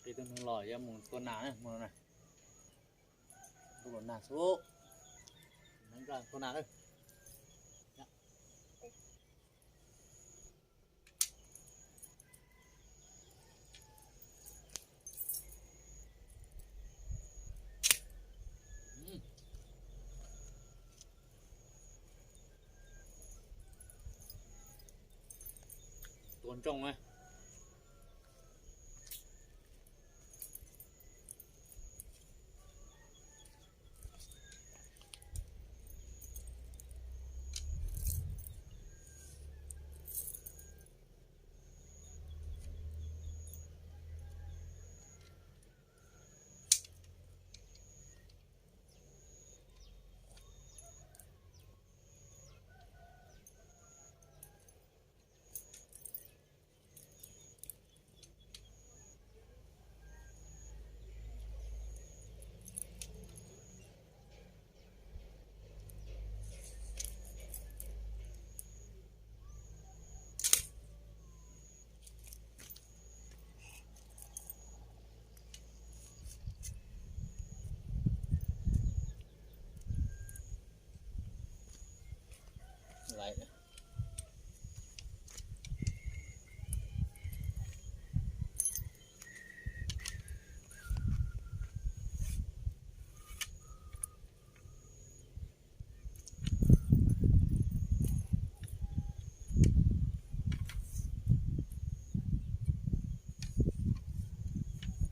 Tus neeg los yuav mus tua nas na, mus na. Tua nas xwb, tua nas na. Tua ntsooj na.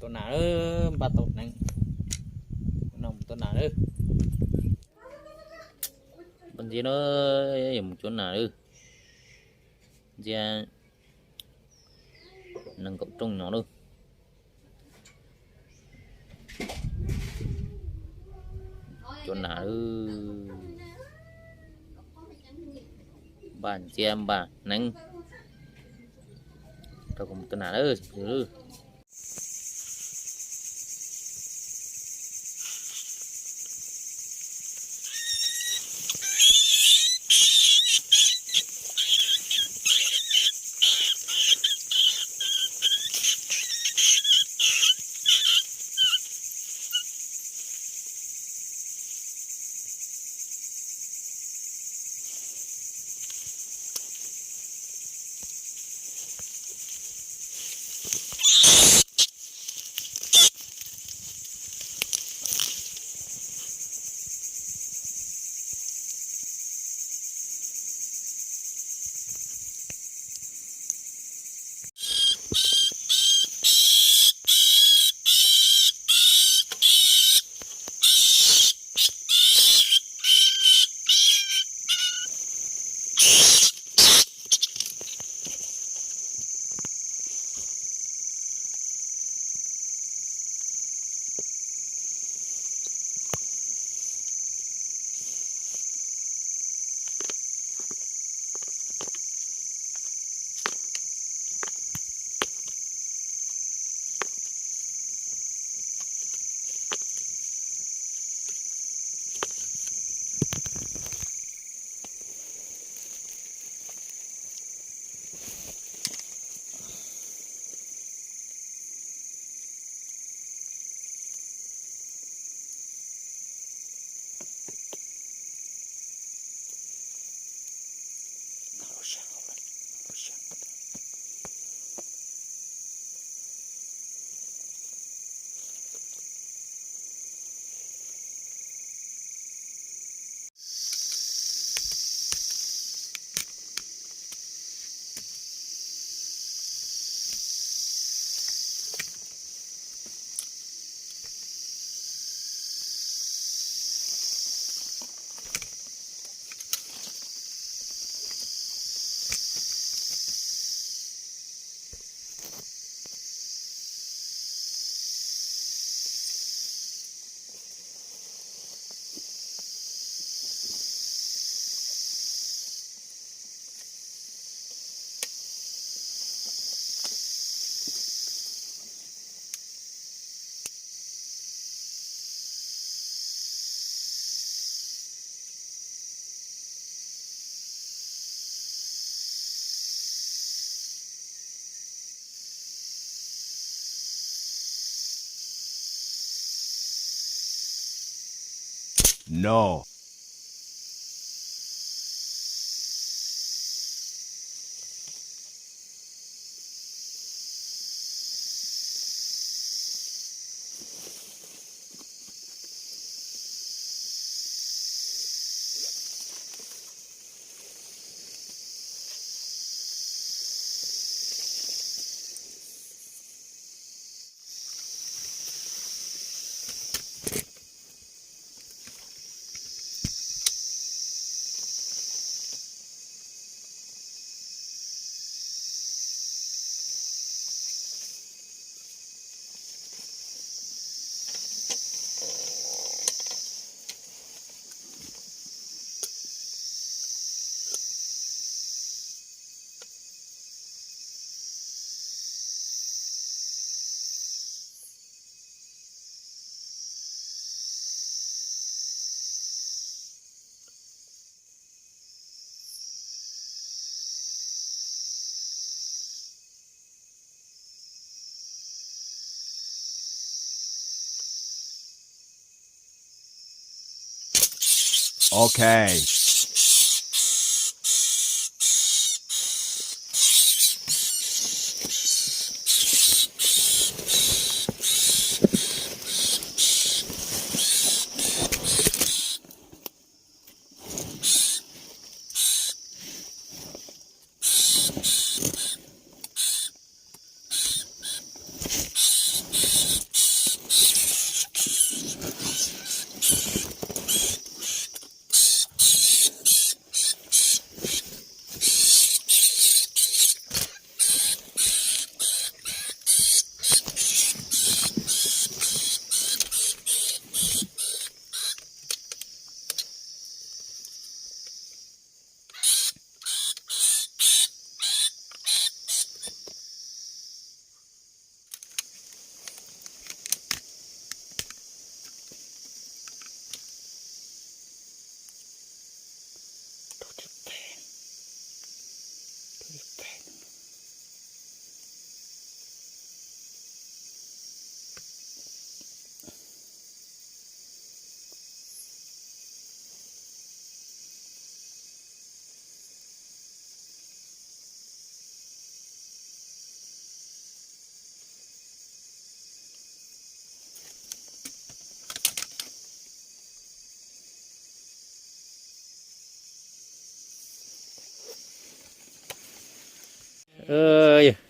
Tua nas lawm, npaj tau hneev no mus tua nas lawm. Npaj ntxiab na, yuav mus cuab nas lawm. Ntxiab nees nkaum rooj no lawm. Cuab nas lawm. Npaj ntxiab npaj hneev, rau kuv mus tua nas lawm. No. Ok.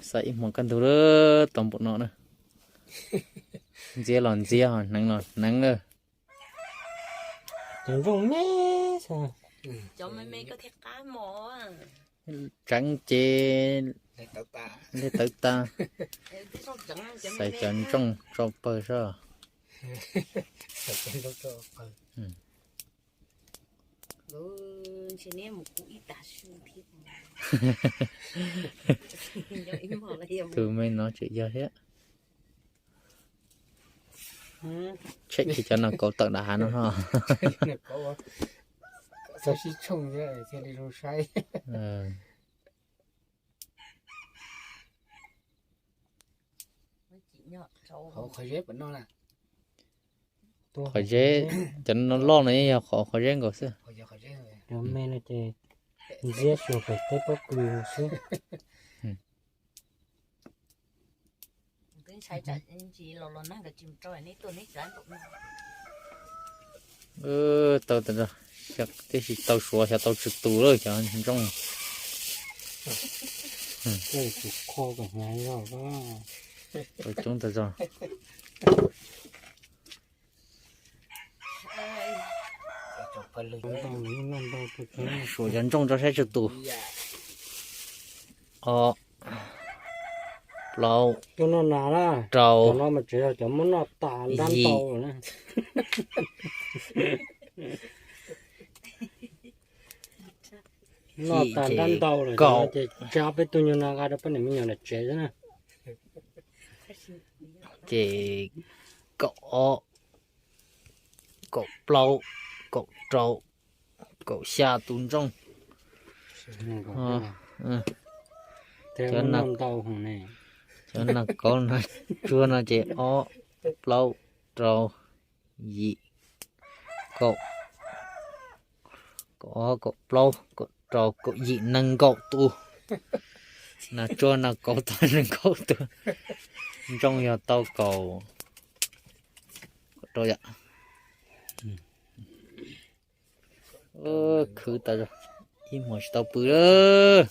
Xav ib hmos kaj ntug lawm tau npaum no na. Ntxiab los ntxiab, hneev los hneev lawm. Cov ntsooj me xwb. Tseev ces nte tawv tas. Xaiv cov ntsooj tso pawg soj. Tus me no tseem yog thiab. Tshem kiag cov nas kauv tawm nram hav no no. Txog sib tshooj thiaj li zoo saib. Qhov zeb, cov no loj no yog qhov, qhov zeb nkaus xwb. Cov me no ces ntxiab xyuas pem teb pob kws xwb. Tau tas zog, tiam sis tau suav xyov tau tsw tus lawm cov ntsooj. Tau coob tas zog. Suav cov ntsooj tso saib tsw tus. Ob, plaub, rau, yim. Noj tas ntab ntau lawm ces tsa peb tug nyuag no nqa rau peb niam me nyuam lawm tsev xwb na. Ces kaum ob, kaum plaub, kaum rau, kaum xya tus ntsooj. Cov nas kauv nas tsuag no ces ob, plaub, rau, yim, kaum, Kaum ob, kaum plaub, kaum rau, kaum yim, nees nkaum tus. Nas tsuag nas kaum tau nees nkaum tus. Ntsooj yog tau kaum, kaum rau yom. Khwv tas, ib hmos tsis tau pw lawm.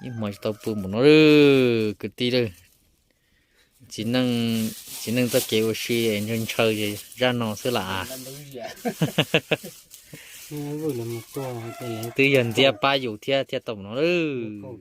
Ib hmos tsis tau pw npaum no lawm kwv tij lawm. Txiv neej, txiv neej txoj kev ua si ntshaw ntshaw zaj no xwb las. Twb yog ntxiab pab yus thiab thiaj tau npaum no lawm.